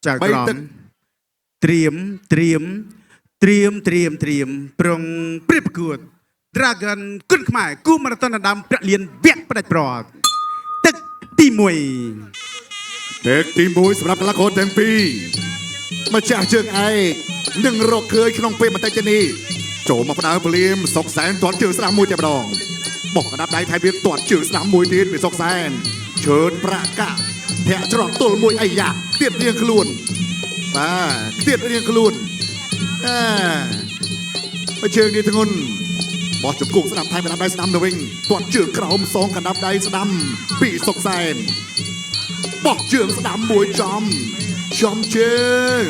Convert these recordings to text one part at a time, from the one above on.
ចៅក្រម បីទឹក ត្រៀមត្រៀមត្រៀមត្រៀមត្រៀមប្រុងព្រៀបប្រកួត Dragon គុនខ្មែរគូមរតនដើមប្រាក់លៀនវគ្គផ្ដាច់ប្រត់ទឹកទី1 ទឹកទី1សម្រាប់កីឡាករទាំងពីរម្ចាស់ជើងឯកនឹងរកឃើញក្នុងពេលបន្តិចទៅនេះចូលមកផ្ដើមភ្លាមសុកសែនទាត់ជើងស្ដាំមួយតែម្ដងបោះកណ្ដាប់ដៃថៃវាទាត់ជើងស្ដាំមួយទៀតពីសុកសែនឈើតប្រាក់កាក់ធាក់ច្រកទល់មួយអាយ៉ាទៀតរៀងខ្លួនបាទទៀតរៀងខ្លួនអើបើជើងនេះធ្ងន់បោះជង្គង់ស្ដាំថៃកណ្ដាប់ដៃស្ដាំទៅវិញទាត់ជើងក្រោមសងកណ្ដាប់ដៃស្ដាំពីសុកសែន បោះជើងស្ដាំមួយចំចំជើង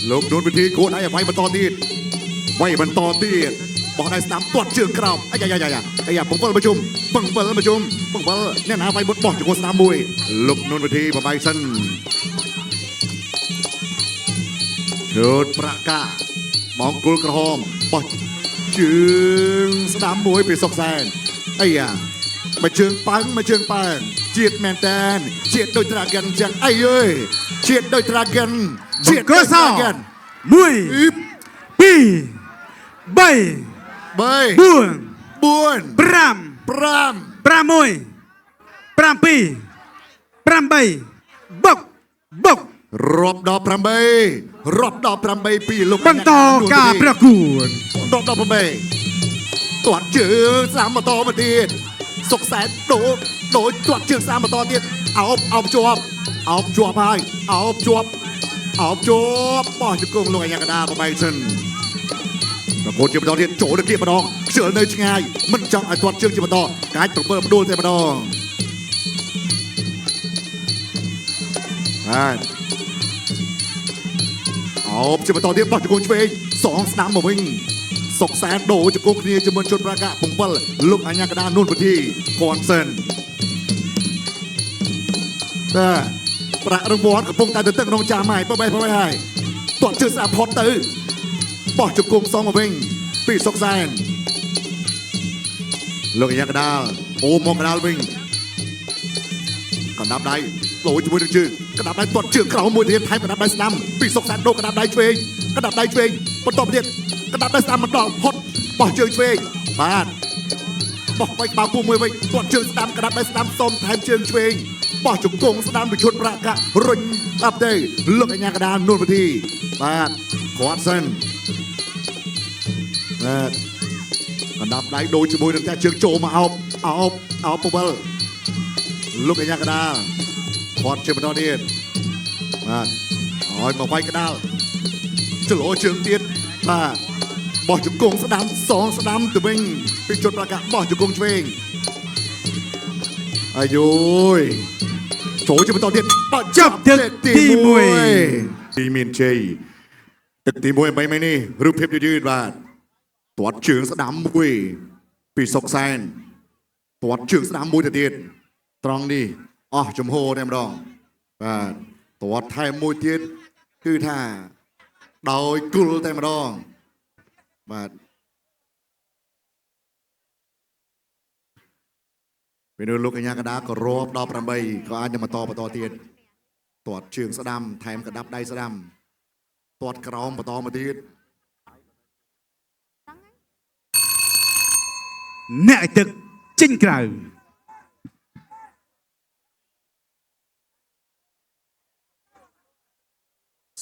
លោកនួនវិធីគួរដៃឲ្យវាយបន្តទៀតវាយបន្តទៀតបោះដៃស្ដាំទាត់ជើងក្រោមអាយ៉ាយ៉ាយ៉ាអាយ៉ាបង្វិលប្រជុំបង្វិលប្រជុំបង្វិលអ្នកណាវាយមុតបោះជង្គង់ស្ដាំមួយលោកនួនវិធីបបាយសិនជើតប្រាក់កាមង្គលក្រហមបោះជើងស្ដាំមួយពីសុកសែនអាយ៉ា មកជើងប៉ើងមកជើងប៉ើងជាតិមែនតានជាតិដូច Dragon ចឹងអីអើយជាតិដូច Dragon ជាតិដូច កស Dragon 1 អ៊ី 2 3 3 4 4 5 5 6 7 8បុកបុក រាប់ដល់8រាប់ដល់8ពីលោក បន្តការប្រកួត រាប់ដល់8ទាត់ជើងស្ដាំបន្តមកទៀតសុកសែនដូរដូរទាត់ជើងស្ដាំបន្តទៀតអោបអោបជាប់អោបជាប់ហើយអោបជាប់អោបជាប់បោះជង្គង់លោកអញ្ញាកដាបបែកសិន ប្រកួតជាបន្តទៀតចូលទៅគៀកម្ដងខ្ជិលនៅឆ្ងាយមិនចង់ឲ្យទាត់ជើងជាបន្តកាច់ប្រពើផ្ដួលតែម្ដងបាទអោបជាបន្តទៀតបោះជង្គង់ឆ្វេងសងស្ដាំមកវិញសុកសែនដូរជង្គង់គ្នាជាមួយជនប្រាកាពំពិលលោកអញ្ញាកដានួនពធីគន់សិនបាទប្រាក់រង្វាន់កំពុងតែទៅទឹករងចាំហើយបបេះបបេះហើយទាត់ជើងស្ដាំផុតទៅ បោះជង្គង់សងមកវិញពីសុកសែនលោកអាញាកដាលអូមកកដាលវិញកណ្ដាប់ដៃលោជាមួយនឹងជើងកណ្ដាប់ដៃទាត់ជើងក្រោមមួយទៀតថែមកណ្ដាប់ដៃស្ដាំពីសុកសែនដូរកណ្ដាប់ដៃឆ្វេងកណ្ដាប់ដៃឆ្វេងបន្តមកទៀតកណ្ដាប់ដៃស្ដាំមិនដល់ហត់បោះជើងឆ្វេងបាទបោះបាច់បាពុះមួយវិញទាត់ជើងស្ដាំកណ្ដាប់ដៃស្ដាំសុំថែមជើងឆ្វេងបោះជង្គង់ស្ដាំពីឈុតប្រាក់ការុញអាប់ទៅលោកអាញាកដាលនួនពធីបាទគាត់សិន បាទកណ្ដាប់ដៃដូចជាមួយនឹងតែជើងចូលមកអោបអោបអោបពវលលោកអញ្ញាកដាលគាត់ជាបន្តទៀតបាទឲ្យមកវាយកដាលចលោជើងទៀតបាទបោះជង្គង់ស្ដាំសងស្ដាំទៅវិញពីជុតប្រកាសបោះជង្គង់ឆ្វេងអាយយចូលជាបន្តទៀតបា ចប់ទឹកទី1 ទីមានជ័យទឹកទី1បីមិននេះរូបភាពយឺតៗបាទ ទាត់ជើងស្ដាំមួយពីសុកសែនទាត់ជើងស្ដាំមួយទៅទៀតត្រង់នេះអស់ចំហតែម្ដងបាទទាត់ថែមមួយទៀតគឺថាដោយគល់តែម្ដងបាទពេលនោះលោកកញ្ញាកដាក៏រាប់ដល់8ក៏អាចនឹងបន្តបន្តទៀតទាត់ជើងស្ដាំថែមកដាប់ដៃស្ដាំទាត់ក្រោមបន្តមកទៀត អ្នកឲ្យទឹកចេញក្រៅ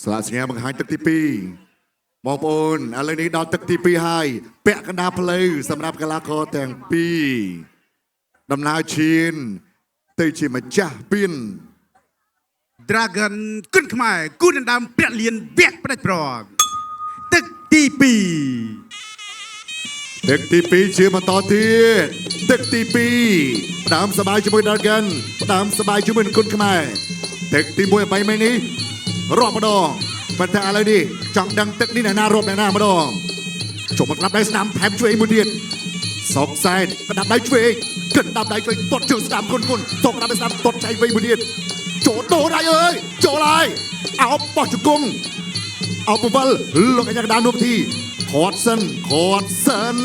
ស្លាកសញ្ញាបង្ហាញទឹកទី2បងប្អូនឥឡូវនេះដល់ទឹកទី2ហើយពាក់កណ្ដាលផ្លូវសម្រាប់កីឡាករទាំងពីរដំណើរឈានទៅជាម្ចាស់ពាន Dragon គុនខ្មែរគូដណ្ដើមប្រាក់លៀនវគ្គផ្ដាច់ប្រត់ទឹកទី2 ទឹកទី2ជាបន្តទៀតទឹកទី2ផ្ដើមសบายជាមួយ Dragon ផ្ដើមសบายជាមួយនឹងគុណខ្មែរទឹកទី1អបៃមេនេះរាប់ម្ដងប៉ុន្តែឥឡូវនេះចង់ដឹងទឹកនេះអ្នកណារាប់អ្នកណាម្ដង ចូលមកក្តាប់ដៃស្ដាំថែមឆ្វេងមួយទៀតសកសែនក្តាប់ដៃឆ្វេងក្តាប់ដៃឆ្វេងទាត់ជើងស្ដាំគុនគុនសកក្តាប់ដៃស្ដាំទាត់ចៃវិញមួយទៀតចូលដូរដៃអើយចូលហើយអោបបោះជង្គង់អោបពវលលោកអញ្ញាកដាលនោះទីខាត់សិនខាត់សិន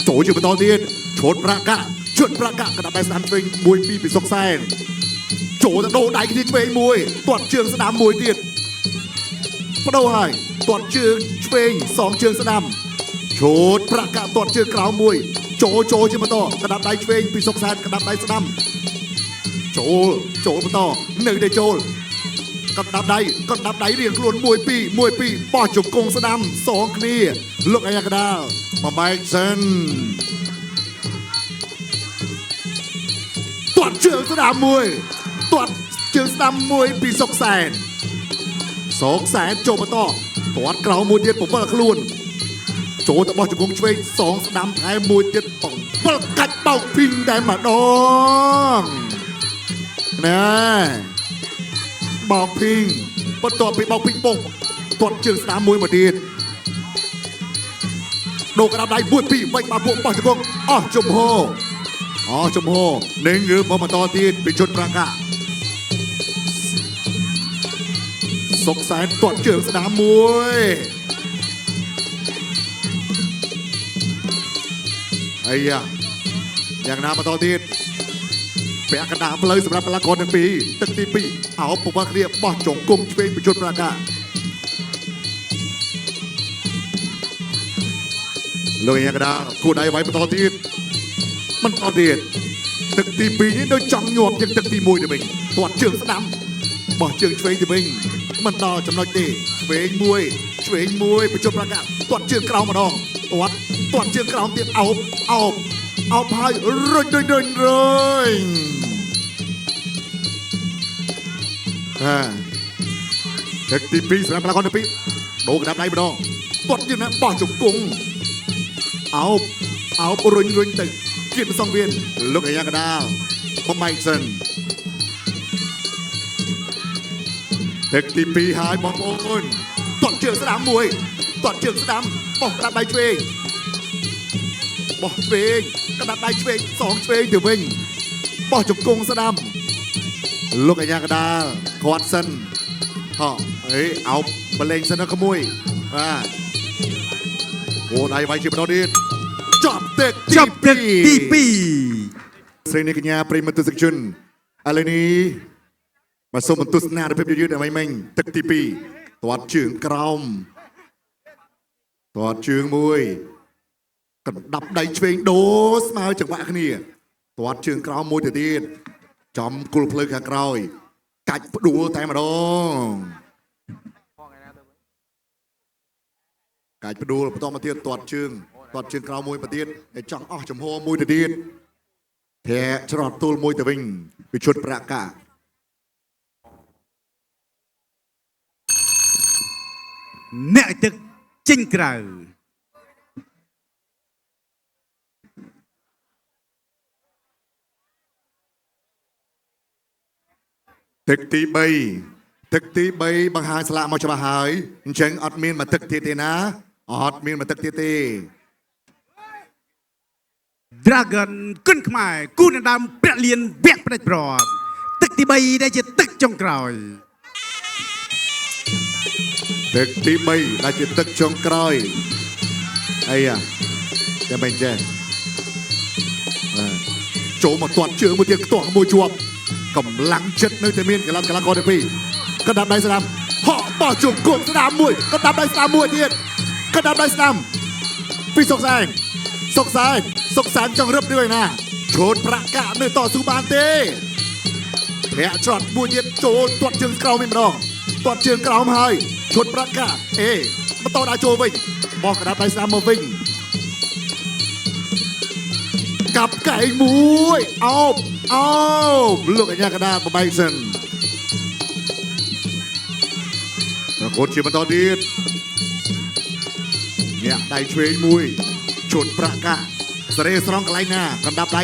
ចូលជាបន្តទៀតឈុតប្រាក់កាឈុតប្រាក់កាក្តាប់ដៃស្ដាំឆ្វេង1 2ពីសុកសែន ចូលទៅដូរដៃគ្នាឆ្វេងមួយទាត់ជើងស្ដាំមួយទៀតបដូរហើយទាត់ជើងឆ្វេងសងជើងស្ដាំឈូតប្រាក់កាក់ទាត់ជើងក្រោមមួយចូលចូលជាបន្តកណ្ដាប់ដៃឆ្វេងពីសុកសែនកណ្ដាប់ដៃស្ដាំចូលចូលបន្តនៅតែចូលកណ្ដាប់ដៃកណ្ដាប់ដៃរៀងខ្លួន1 2 1 2បោះជង្គង់ស្ដាំសងគ្នាលោកអាយ៉ាកដាលបំបែកសិនទាត់ជើងស្ដាំមួយទាត់ជើងស្ដាំមួយពីសុកសែនសុកសែនចូលបន្តទាត់ក្រោមមួយទៀតពវល់ខ្លួនចូលទៅបោះជង្គង់ឆ្វេងសងស្ដាំថែមមួយទៀតបង្វិលកាច់បោកភីងតែម្ដងណែបោកភីងបន្ទាប់ពីបោកភីងបុកទាត់ជើងស្ដាំមួយមកទៀតដូរក្តាប់ដៃ1 2វាច់បាពួកបោះជង្គង់អស់ជំហរអស់ជំហរនឹងងើបមកបន្តទៀតពីជុតប្រាកាសុកសែនទាត់ជើងស្ដាំមួយអាយ៉ាយ៉ាងណាបន្តទៀតពាក់កណ្ដាលផ្លូវសម្រាប់កីឡាករទាំងពីរទឹកទី2អោបពវល់គ្នាបោះជង្គង់ឆ្វេងពីជុតប្រាកាលោកអាយ៉ាកណ្ដាលគូដៃໄວបន្តទៀតបន្តទៀតទឹកទី2នេះដូចចង់ញាប់ជាងទឹកទី1ទៅវិញទាត់ជើងស្ដាំបោះជើងឆ្វេងទៅវិញមិនដល់ចំណុចទេឆ្វេងមួយឆ្វេងមួយបញ្ចុះប្រាកាទាត់ជើងក្រោមម្ដងទាត់ជើងក្រោមទៀតអោបអោបអោបហើយរុញរុញរុញរុញហាទឹកទី2សម្រាប់កីឡាករទី2ដូរក្តាប់ដៃម្ដងទាត់យើងណាបោះជង្គង់អោបអោបរុញរុញទៅគៀបសងវៀនលោកអាយ៉ាកដាលបំបែកសិនទឹកទី2ហើយបងប្អូនទាត់ជើងស្ដាំមួយទាត់ជើងស្ដាំបោះក្តាប់ដៃឆ្វេងបោះឆ្វេងក្តាប់ដៃឆ្វេងសងឆ្វេងទៅវិញបោះជង្គង់ស្ដាំលោកអាយ៉ាកដាលគាត់សិនហោអេអោបបលេងសិនដល់ក្មួយបាទអូដៃវាយជាបន្តទៀតចប់ទឹកទី2ស្រីនេះកញ្ញាប្រិយមិត្តទស្សនិកជនឥឡូវនេះបាទសូមបន្ទស្សនារូបភាពយឺតៗឲ្យមិញទឹកទី2ទាត់ជើងក្រោមទាត់ជើងមួយកណ្ដាប់ដៃឆ្វេងដូរស្មើចង្វាក់គ្នាទាត់ជើងក្រោមមួយទៅទៀតចំគល់ផ្លូវខាងក្រោយកាច់ផ្ដួលតែម្ដងកាច់ផ្ដួលបន្តមកទៀតទាត់ជើងក្រោមមួយទៅទៀតឲ្យចង់អស់ចំហមួយទៅទៀតធាក់ច្រត់ទល់មួយទៅវិញពីឈុតប្រាក់កាអ្នកទឹកចេញក្រៅទឹកទី3ទឹកទី3បង្ហាញស្លាកមកច្បាស់ហើយអញ្ចឹងអត់មានមកទឹកទៀតទេណាអត់មានមកទឹកទៀតទេ Dragon គុនខ្មែរគូដណ្ដើមប្រាក់លៀនវគ្គផ្ដាច់ប្រត់ទឹកទី3ដែលជាទឹកចុងក្រោយទឹកទី3ដែលជាទឹកចុងក្រោយអីយ៉ាចាំមិនចេះចូលមកទាត់ជើងមួយទៀតខ្ទាស់មួយជាប់កម្លាំងចិត្តនៅតែមានកីឡាករទី2កណ្ដាប់ដៃស្ដាំហក់បោះជង្គង់ស្ដាំមួយកណ្ដាប់ដៃស្ដាំមួយទៀតកណ្ដាប់ដៃស្ដាំពីសុកសែនសុកសែនសុកសែនចង់រឹបด้วยណាឈូតប្រាក់កាក់នៅតស៊ូបានទេធាក់ច្រត់មួយទៀតចូលទាត់ជើងក្រោមវិញម្ដងទាត់ជើងក្រោមហើយឈុតប្រាក់កាអេបន្តដល់ចូលវិញបោះកណ្ដាប់ដៃស្ដាំមកវិញកាប់កែងមួយអោបអោបលោកអាញាកដាលបំបែកសិនប្រកួតជាបន្តទៀតញាក់ដៃឆ្វេងមួយឈុតប្រាក់កាសេរីស្រង់កន្លែងណាកណ្ដាប់ដៃ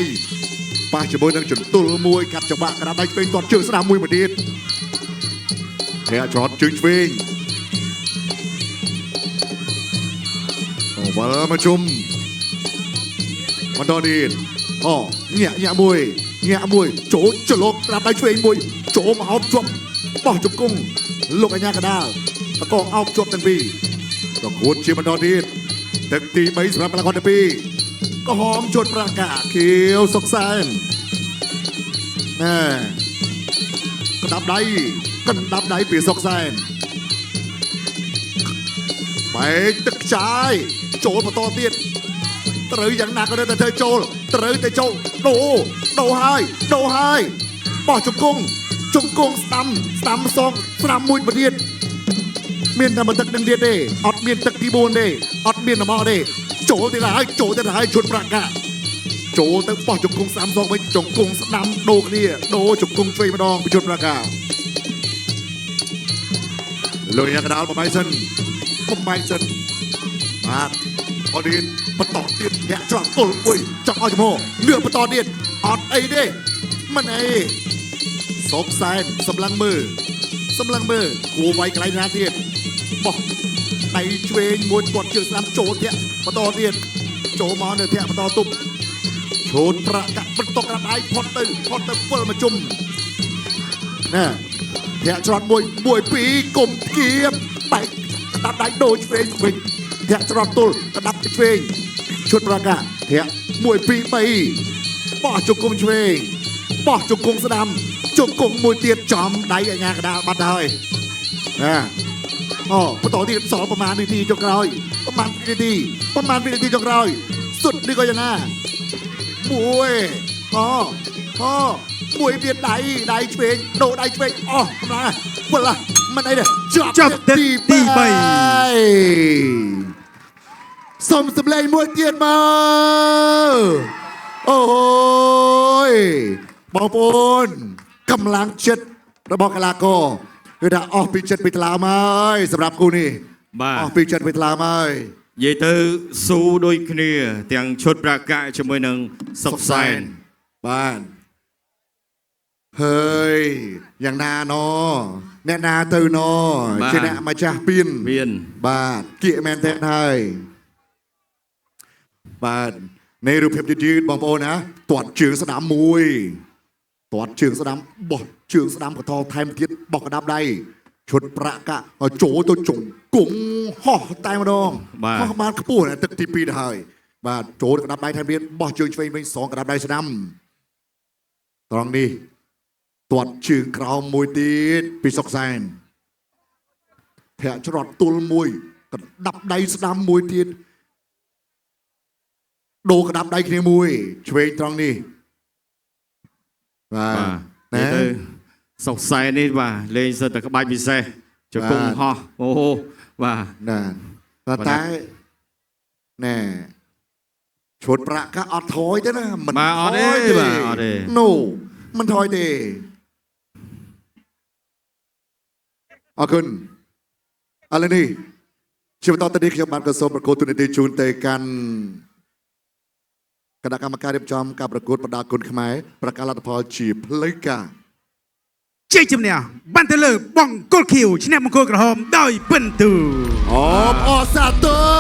ប៉ះជាមួយនឹងចន្ទុលមួយកាត់ចង្វាក់កណ្ដាប់ដៃឆ្វេងទាត់ជើងស្ដាំមួយមកទៀតធាក់ច្រត់ជើងឆ្វេងអូវល់មកជុំបន្តទៀតអូញាក់ញាក់មួយញាក់មួយចូលចលកស្ដាប់ដៃឆ្វេងមួយចូលមកអោបជាប់បោះជង្គង់លោកអាញាកដាលតកងអោបជាប់ទាំងពីរប្រកួតជាបន្តទៀតទឹកទី3សម្រាប់កីឡាករទី2ក្រហមជុតប្រាកាខៀវសុកសែនណែ កណ្ដាប់ដៃកណ្ដាប់ដៃពីសុកសែនបែកទឹកចាយចូលបន្តទៀតត្រូវយ៉ាងណាក៏នៅតែធ្វើចូលត្រូវតែចូលដូដូហើយដូហើយបោះជង្គង់ជង្គង់ស្ដាំស្ដាំសងស្ដាំមួយប្រទៀតមានតែមួយទឹកនឹងទៀតទេអត់មានទឹកទី4ទេអត់មានរបស់ទេចូលទៀតហើយចូលទៀតហើយឈុតប្រាក់កាចូលទៅបោះជង្គង់ស្ដាំសងវិញជង្គង់ស្ដាំដូរគ្នាដូរជង្គង់ឆ្វេងម្ដងពីឈុតប្រាក់កាលោកអ្នកកដាលបំបីសិនបំបីសិនបាទអឌីនបន្តទៀតញាក់ច្រកទល់មួយចង់ឲ្យចំហងឿបន្តទៀតអត់អីទេមិនអីសុកសែនសម្លឹងមើលសម្លឹងមើលគួរវាយកន្លែងណាទៀតបោះដៃឆ្វេងមួយគាត់ជើងស្ដាំចូលធាក់បន្តទៀតចូលមកនៅធាក់បន្តទប់ឈូតប្រាក់កាក់បន្តក្រាបដៃផុតទៅផុតទៅវិលមកជុំណាធាក់ច្រត់មួយមួយពីរគុំគៀបបែកក្តាប់ដៃដូរឆ្វេងវិញធាក់ច្រត់ទល់ក្តាប់ឆ្វេងឈុតប្រាក់កាក់ធាក់មួយពីរបីបោះជង្គង់ឆ្វេងបោះជង្គង់ស្ដាំជង្គង់មួយទៀតចំដៃអាញាកដាលបាត់ទៅហើយណាអូបន្តទៀតសល់ប្រហែលនាទីចុងក្រោយប្រហែលវិនាទីប្រហែលវិនាទីចុងក្រោយសុទ្ធនេះក៏យ៉ាងណាមួយអូអូមួយទៀតដៃដៃឆ្វេងដូរដៃឆ្វេងអស់កម្លាំងវិលមិនអីទេ ចប់ទឹកទី 3សុំសម្លេងមួយទៀតមកអូយបងប្អូនកម្លាំងចិត្តរបស់កីឡាករគឺថាអស់ពីចិត្តពីថ្លើមហើយសម្រាប់គូនេះ បាទ អស់ពីចិត្តពីថ្លើមហើយ និយាយទៅស៊ូដូចគ្នា ទាំងឈុតប្រាកាជាមួយនឹងសុកសែន បាទហើយយ៉ាងណាណអ្នកណាទៅណជាអ្នកម្ចាស់ពៀន មាន បាទគៀកមែនតើហើយបាទនៃរូបភាពយឺតៗបងប្អូនណាទាត់ជើងស្ដាំមួយទាត់ជើងស្ដាំបោះជើងស្ដាំកថថែមទៀតបោះកដាប់ដៃឈុតប្រាក់កាក់ឲ្យចូលទៅជង្គង់ហោះតែម្ដងហោះបានខ្ពស់ណាស់ទឹកទី2ទៅហើយបាទចូលកដាប់ដៃថែមទៀតបោះជើងឆ្វេងវិញសងកដាប់ដៃស្ដាំត្រង់នេះទាត់ជើងក្រោមមួយទៀតពីសុកសែន ធាក់ច្រត់ទល់មួយកណ្ដាប់ដៃស្ដាំមួយទៀតដូរកណ្ដាប់ដៃគ្នាមួយឆ្វេងត្រង់នេះបាទ បាទនិ ណា យាយទៅសុកសែននេះបាទលេងសិតតែក្បាច់ពិសេសជង្គង់ហោះអូបាទ ណាតែតែណែឈុតប្រាក់ក៏អត់ថយទេណាមិន បាទអត់ទេបាទអត់ទេ ណូមិនថយទេអរគុណឥឡូវនេះជាបន្តទៅនេះខ្ញុំបាទក៏សូមប្រកួតទូនាទីជូនទៅកាន់គណៈកម្មការរៀបចំការប្រកួតបណ្ដាគុណខ្មែរប្រកាសលទ្ធផលជាផ្លូវការ ជ័យជំនះបានទៅលើបង្គោលខៀវឈ្នះបង្គោលក្រហមដោយពិន្ទុ អបអរសាទរ